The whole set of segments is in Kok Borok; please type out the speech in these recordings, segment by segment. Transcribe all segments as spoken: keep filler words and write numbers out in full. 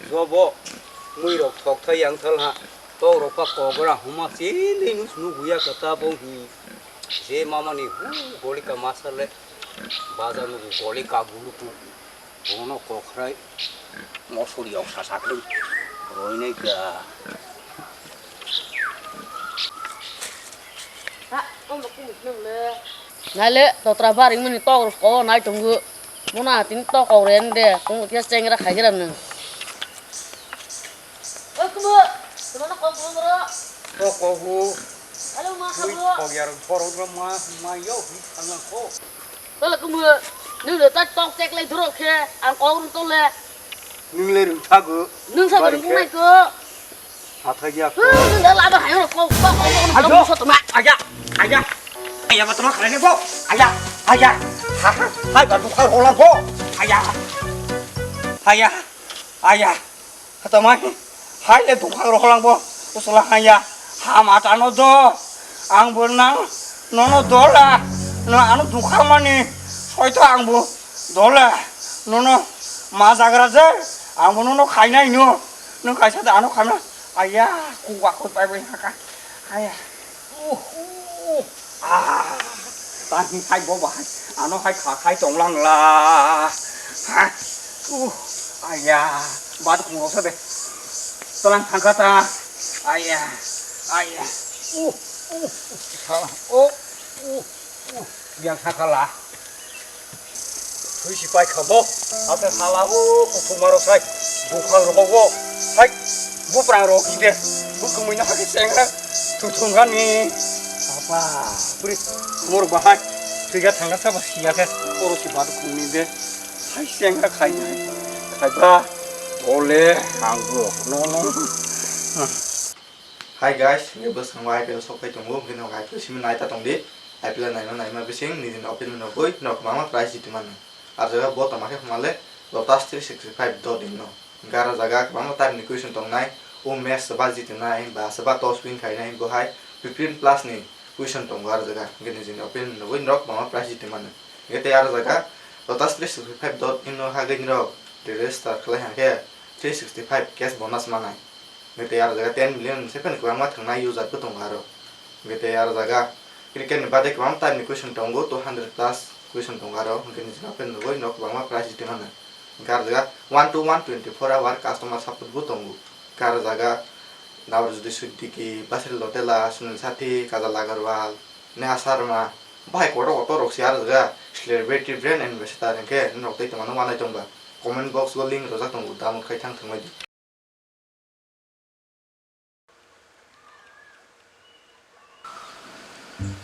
Jobo, mui rok thok thai yang thal ha. Tok rok pa kogra huma chini nus nuguya kata bo hi. Je mama ni hu goli ka masale. Baja nugu goli ka gulu ku. Bono kokrai mosori yok sasakhai roinai ka. Nale totra baring mani tok rok ko nai tongo. Mona tin tok ko ren de kung tia chengra khai gram nang. Oi kumo, tumana kok kumo bro. Kok kogu. Alo ma kha bro. Kok yar borok ma ma yo hi thangna ko. Tole kumo, nung le ta tok tek lai duro khe, ang kok rung tole. Nung le rung thago. Nung sa rung nai ko. Hathai ya ko. Nung da laba hayo ko, ko, ko, ko, Ayo. Ko, so tuma. Aya, aya. Aya ba tuma khalai ne bo. Aya, aya. Ha, ha. Hai ba dukha rola bo. Aya. Aya. Aya. Hatamai, hai le dukha roholang bo, usla haya, ha mata no do, ang bo nang, nono dola, no ano dukha mani, soito ang bo dola, nono ma jagra je, ang bo nono khainai no, no kaisa da ano khana, aya, kuwa ko pai bai haka, aya. Uh, uh, ah, tani hai bo bahai. Ano hai kha khai tong lang la. Ha. Uh, aya. Bat khung rok sa de. Tlang thang kha ta. Aya. Aya. Uh, uh, uh. Sala. Oh. Uh, uh. Yang sakala. Thui si pai kha bo, ate hala o kuthuma rok sai, buphang rok o, hai, buprang rok ide, bukumui no hai chengra, thuthung gani, apa, bri, mor bahai, thui ga thangna sabo siya khe, oro si badu khumni de, hai chengra khai, khai ba, ole, ang bo, no, no. Hi guys, hingke bwskango I P L sok phai tongo, hingke norok I P L simi nai ta tong di. I P L naima naima bising nini opinion rogwi norok kwbangma prize jiti mano. Ar jaga bo tongma khe hwnmale Lotus three sixty five dot in no. Hingke aro jaga kwbangma type ni question tongnai, o match swba jitinai ba swba toss win khainai bo hai fifteen plus ni question tongo aro jaga. Hingke nini opinion rogwi norok kwbangma prize jiti mano. Hingke tei aro jaga Lotus three sixty five dot in no hagwi norok register khlai hangkhe three sixty five cash bonus manai. Hingke tei aro jaga ten million se phano kwbangma thangnai user bo tongo aro. Hingke tei aro jaga cricket ni bade kwbangma type ni question tongo, two hundred plus question tongo aro. Hingke nini jora phano nugui no kwbangma prize jiti mano. Hingke aro jaga one to one twenty four hour customer support bo tongo. Hingke aro jaga Nagarjyoti Siddiqui, Basir Lotela, Sunil Sathi, Kajal Agarwal, Neha Sharma, bahai kotor kotor rok se aro jaga celebrity brand ambassador hingke norok tei tongmano wanai tongba. Comment box o link rojak tongo, download khai thang thangbai di.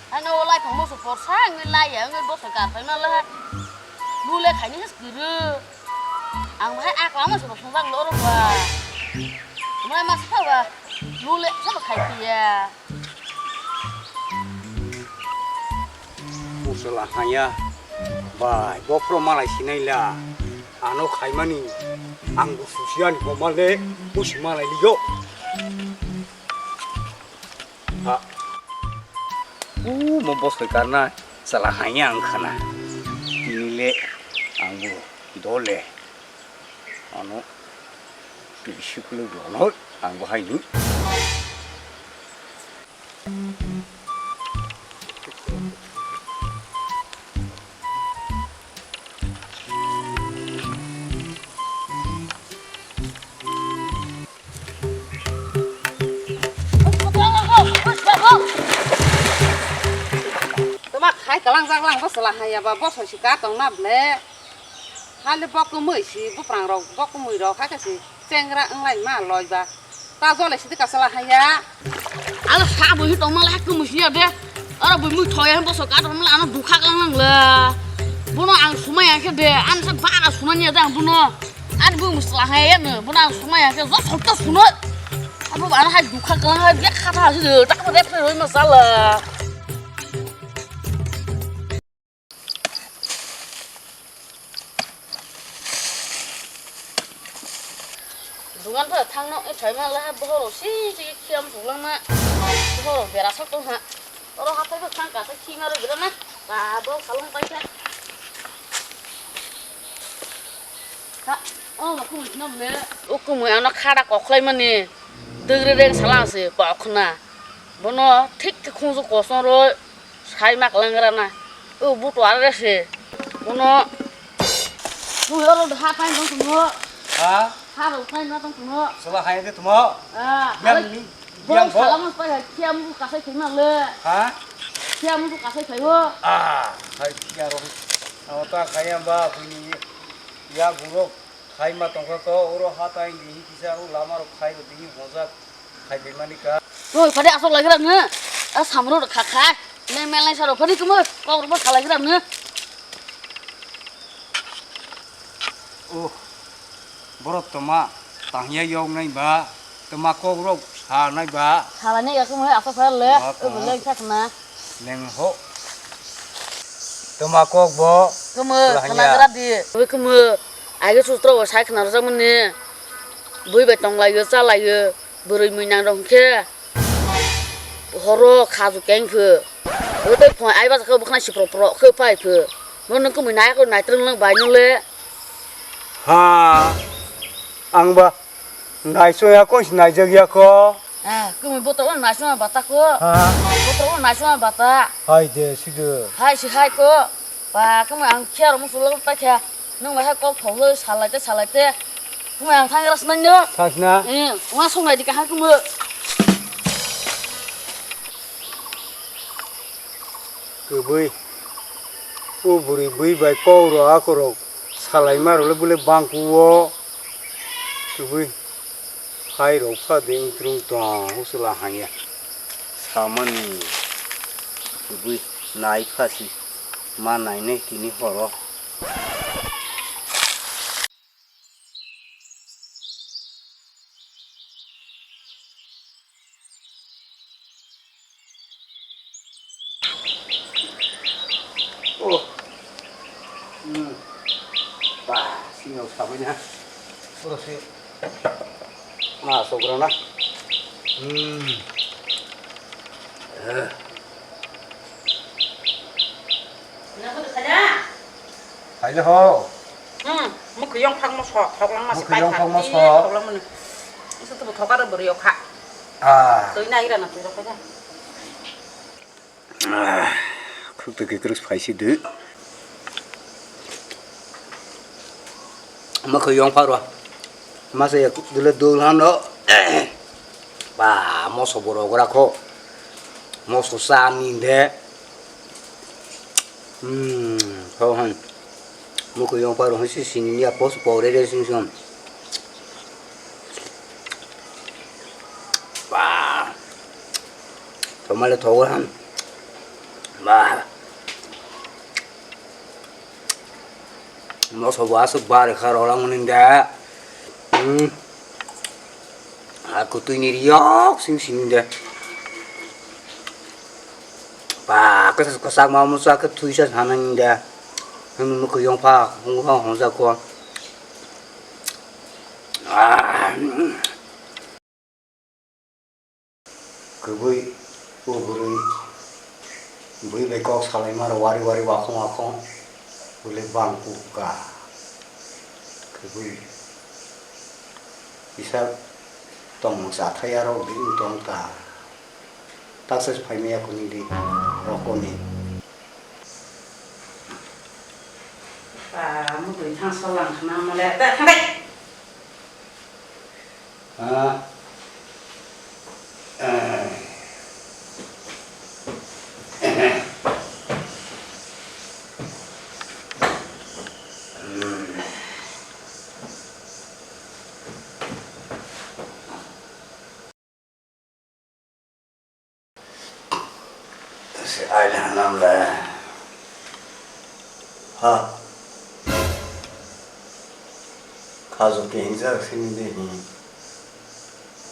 Ano o lai phang moso porsa wngwi lai ya wngwi bosong kar phaima le. Lu le khaini se kwrwi. Ang bahai akla moso rok songjak lo oro ba. Mai mas kha ba. Lu le sabo khai phiya. Moso la haya. Bai, bophro malai sinai la. Ano khaimani ang bo susiani bo male, busi malai liyo. Ha. U mo bosoi karna sala hanya ang khana. Tini le ang bo dole. Ano tui sikulu bono ang bo haini. Toma khai kalang jak lang bo chwla hai ya ba bo soi si ka tong na ble. Hali bo kwmwi si buprang rok bo kwmwi rok hai khe si chengra wng lai ma loi ba. Ta jole sidi ka sala haya. Alo sa bo hi tongma lai khe musi ya de. Aro bo mui thoya boso ka tongma lai ano dukha klang nang la. Bono ang sumai ya khe de, an sa bara sumani ya de ang bono. An bo musla haya no, bono ang sumai ya khe jo sokta suno. Abo bara hai dukha klang hai ya kha tha si de, ta ko de phai roi ma sala. Dugan pha thangno, e, thai ma la, bohoro si, si, khiam thulangma. Bohoro bera sak tong ha. Oro hathai bo thang ka, sa khi ma ro bera na. Ba, bo salong pai kha. Ha. O ma kumui khna bole. O kumui ano khada kokhlai mani. Degre reng sala se pok khna. Bono thik thik khungju kosong ro sai mak langra na. O buto are se. Bono. Kumui oro ha pai dong tumo. Ha? Ha ro pai na dong tumo. Sala hai de tumo. Ah, biang alai ni, biang bo. Sala mas pai ha, kia mu kasai khai na le. Ha? Kia mu kasai khai o. Ah, hai kia ro. Amo ta khai ba kuni ya gurok. Khaima tongkha ko, oro hatai dihi kisa, o lama rok khai rok dihi hojak khai phaimani ka. Oi, phadi asok lagira nw. A samro rok kha kha. Ne melai saro phadi kumo, kok rok kha lagira nw. Oh, borok toma, tangya yok nai ba, toma kok rok sa nai ba. Salai ne ya kumo, asok phai le, ba o toma. Belai kha khna. Leng ho. Toma kok bo. Kumo, khalagra di. Oi kumo, age sutro bo sai khna rwjak mani. Bui bai tong lai yo, cha lai yo. Bwrwi mui nang rok khe. Horo khaju keng phu. Oi tei phone ai bajak khe bwkhwnai si pro pro khe phai phu. Mo nung kumui nai ko nai trong lang bai nung le. Ha. Ang ba. Naisong ya ko, naijak ya ko. Ah, kung boto o naisong bata ko. Ha? Boto o naisong bata. Hai de, sido. Hai si hai ko. Ba, kung ang khiar mo sulo pa kha. Nung ba hai kok thok lo salai te, salai te. Kung ang thang ras nang no. Thas na? Eh, wa song lai di ka ha kung. Kwbui. O bwrwi bui bai kok rok ako rok salaima rok le bole bangku o. Kwbui. Hai rok pha de wngtrung tong, usula hanya. Samani. Kwbui. Nai pha si. Ma nai nai tini horo. Oh. Hmm. Bah, sini usah banyak. Terus sih. Nah, sebelah nah. Hmm. Eh. Khaile ho. Hmm, mukhu yong phang mo sok, thok lang ma se. Mukhu pai yong phang mo sok. Thok lang mani. Isu tu thok aro bwrwi okha. Ah. Twi nai rana twi rok kha. Ah, khuk twi kwrwi phai si de. Mukhu yong phang ro. Masa ya dule dul han ro. Ba, moso borok gra kho. Moso sa ni de. Hmm, ho han. Mukhu yong phang ro si sini ya pos pore de sing song. Ba. Tomale thogo han. Ba. Moso bo aswk bar kha rolang mani da. Hmm. A kutui ni riyok sing sing da. Ba, kwchak kwchak ma musa khe thui sa sanani da. Hwnwi mukhu yong pha, hwnwi pha hwnjak kho. Ah. Kwbui o bwrwi bui bai kok salaima rok wari wari wakhong wakhong bwle bang kuk ka. Kwbui kisa tongmung chathai aro bini tong ka. Taksa se phaimaya kuni di rokoni. Ba mukhui thang solang khna mole ta thang dai. Ah. Ah. Se aile hanam le. Ha. Khajo kehingja sini de hi.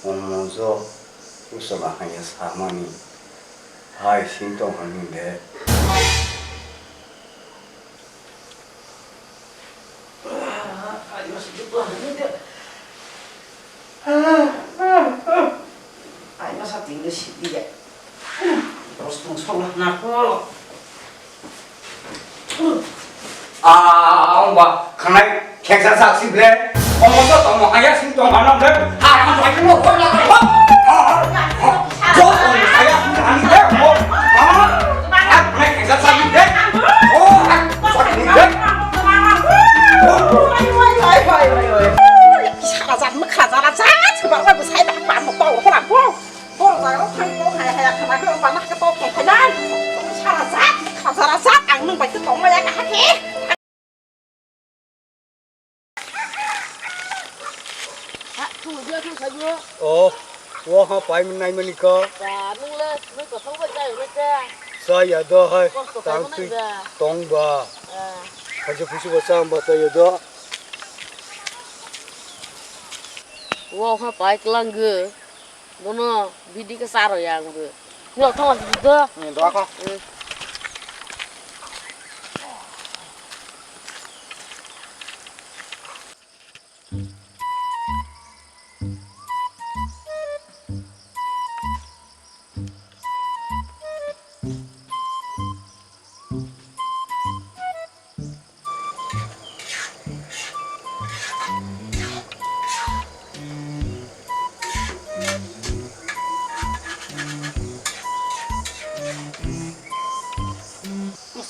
Omo jo usala haya samani. Hai sing tong hani de. Ai masa tingli sidi ya. Bos tong song na ko. Ah, ang ba khanai kheksa sak si ble. Omo to tongmo haya sing tong hanam de. Ha, ha, ha, ha, ha, ha. Jo tongmo haya sing hani de. Mo, ha, ha, ha, ha, ha, sa ni de. O, ha, sa ni de. Sara jat mokha jara jat, sebab saya tak paham tahu orang pun. Borok jaga rok thang tong hai hai khana khe bana khe tok tong phaidan. Sara jat, khajara jat, ang nwng bai khe tongma ya kha khe. Ha, thung dia thung sai bo. Oh, wo ha pai mun nai mani ko. Ba, nwng le, nwng ko thong bai jai le cha. Sa ya do hai, kosto tang khai twi mano ba. Tong ba. Ah. Hajo phusu ba sa ba sa ya do. Wo ha pai klang ge. Bono bidi khe cha rw ya ang bo. Ni rok thang la do. Ni do kho. Hmm.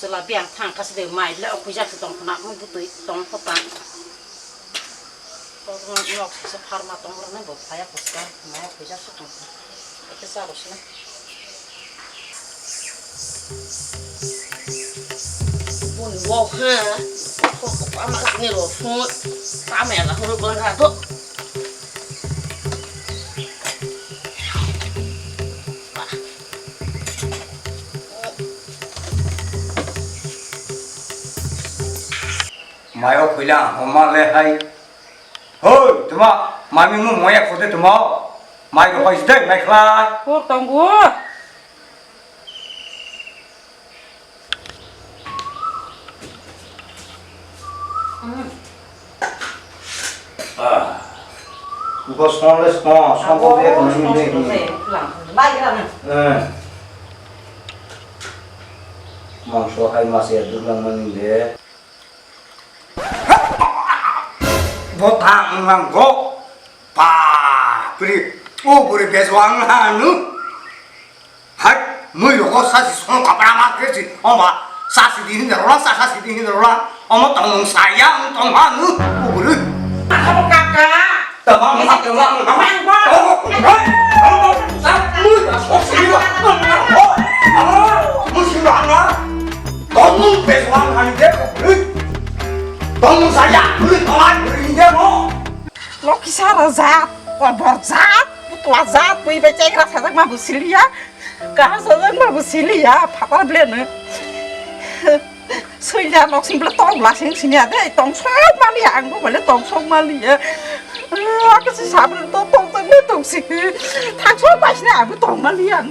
Chwla biyang thang kha se de mai le o khuijak se tong khna bwtwi tong kho ta. Kotorma nok se pharma tong rwna bo phaya phuska mai o khuijak se tong khna. Eke sa rw sina. Boni wok ha. Kok kok ama kani ro phun. Tama ya la horo bala ga do. Mayo khuila homa le hai. Hoi, tuma, mami mu moya khote tuma. Mai ro hoi sdai, mai khla. Kor tonggu. Bo song le song, song bo de ko ni de. Bai gra na. Eh. Mangso hai mas ya duglang mani de. Bo ta ngang go. Pa, pri. O buri bezwang hanu. Hai, mui rogo sasi song kapra ma kresi. Oma, sasi di hin rola, sa sasi di hin rola. Omo tong saya, tong hanu. O buri. Apa kaka? Tamang, tamang, tamang. Bang, bang. Oh, hai. Sa, mui rogo sasi. Oh, oh, mui sila na. Tongmung peswang hande ko bwrwi. Tongmung saya bwrwi tongai bwrwi hinde mo. Lokisa rajat, kobor jat, putla jat, bwi bai chegra sajak ma bwsiliya. Kaha sajak ma bwsiliya, phatar bleno. Soilya nok sing bwle tong bwla sing sini ade, tong sok maliya, ang bo bwle tong sok maliya. Akasi sabri to tong tong ne tong sik. Thang sok bai sini ang bo tong maliya.